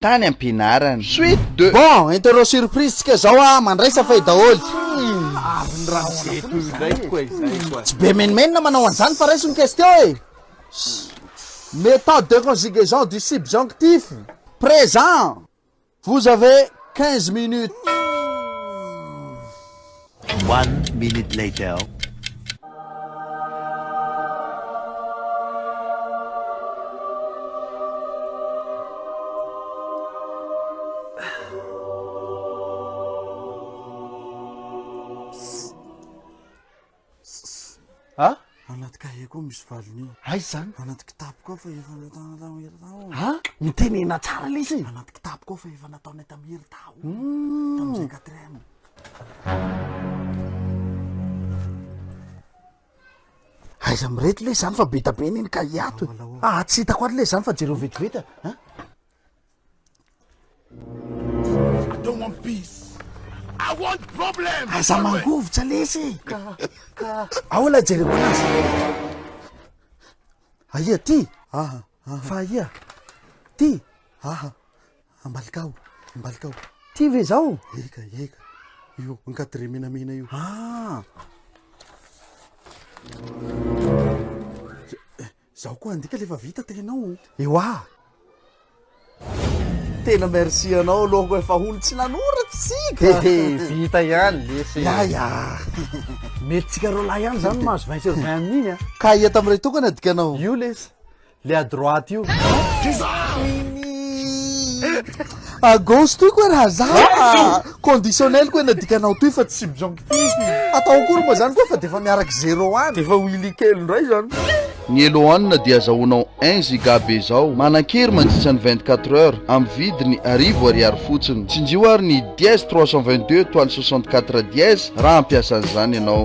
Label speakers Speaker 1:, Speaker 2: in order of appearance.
Speaker 1: Tany am-pianarana. Suite de.
Speaker 2: Bon, interro surprise tsika zao ah, mandraisa fay daholo. Tsy be menomenona manao an'izany fa raiso ny question e. Méthode de conjugaison du subjonctif présent. Vous avez 15 minutes.
Speaker 3: One minute later.
Speaker 2: A?
Speaker 4: Anaty kahie koa misy valiny io.
Speaker 2: Aiza zany?
Speaker 4: Anaty kitapo koa fa efa nataonay tamin'ny herintaona.
Speaker 2: A? Mitenena tsara lesy e.
Speaker 4: Anaty kitapo koa fa efa nataonay tamin'ny herintaona.
Speaker 2: Hmm.
Speaker 4: Tamin'izay quatrième.
Speaker 2: Aiza amin'ireto lesy zany fa be da be anie ny kahie ato e. Ah, tsy hitako ato lesy zany fa jereo vetivety a. Hein? Aza mangovitra lesy e. Ao ilay jereko anazy. Aia ty?
Speaker 4: Aha, aha.
Speaker 2: Fa aia? Ty?
Speaker 4: Aha. Ambalikao, ambalikao.
Speaker 2: Ty ve zao?
Speaker 4: Eka, eka. Io encadré menamena io.
Speaker 2: Ah.
Speaker 4: Zaho koa andika lefa vita tenao.
Speaker 2: Ewa. Tena merci anao aloha efa olo tsy nanoratsy tsika.
Speaker 1: Hehe, vita ihany lesy.
Speaker 2: Ya ya.
Speaker 4: Mety tsika roa lahy ihany zany mahazo 20 sur 20 amin'iny a.
Speaker 2: Ka ia tamin'ireo tokana adikanao?
Speaker 4: Io lesy. Le à droite io.
Speaker 2: À gauche toy koa raha za. Conditionnel koa nadikanao toy fa tsy subjonctif. Atao akory moa zany koa fa defa miaraky zéro any.
Speaker 1: Defa Willy kely indray zany. Ny Elo One dia azahoanao un giga be zao, manan-kery mandritra ny 24 heures, amin'ny vidiny arivo ariary fotsiny. Tsinjio ary ny dièse 322 étoile 64 dièse raha hampiasa an'izany ianao.